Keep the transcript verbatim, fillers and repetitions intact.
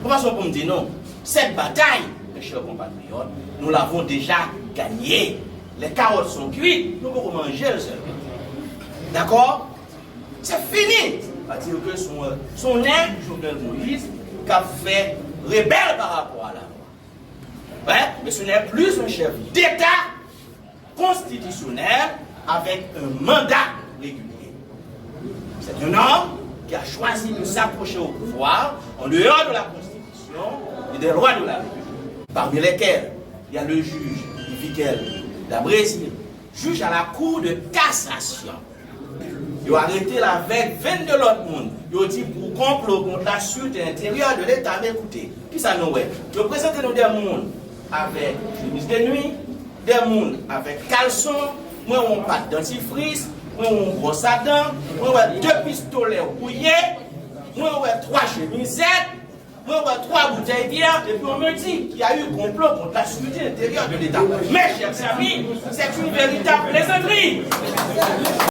Fason pou m di nou, cette bataille, mes chers compatriotes, nous l'avons déjà gagnée. Les carottes sont cuites, nou poko manje l sèlman. Dakò? Se fini! Sa di ke se yon, se yon nèg, Jovenel Moïse, k ap fè rebèl pa rapò a lalwa. Hein? Mais ce n'est plus un chef d'État constitutionnel avec un mandat régulier. C'est un homme qui a choisi de s'accrocher au pouvoir en dehors de la Constitution et des lois de la République, parmi lesquelles il y a le juge Yvikel Dabrésil, juge à la Cour de cassation. Yo arete l avèk vennde lòt moun. Yo di pou konplo kont la sûreté intérieure de l'État. Men koute, kisa nou wè? Yo prezante nou de moun avèk chemiz de nwi, de moun avèk kalson, mwen wè yon pak dantifris, mwen wè yon bwòs a dan, mwen wè de pistolè wouye, mwen wè twa chemizèt, mwen wè twa boutèy byè, epi on me dit qu'il y a eu complot contre la sûreté intérieure de l'État. Mes chers amis, c'est une véritable plaisanterie.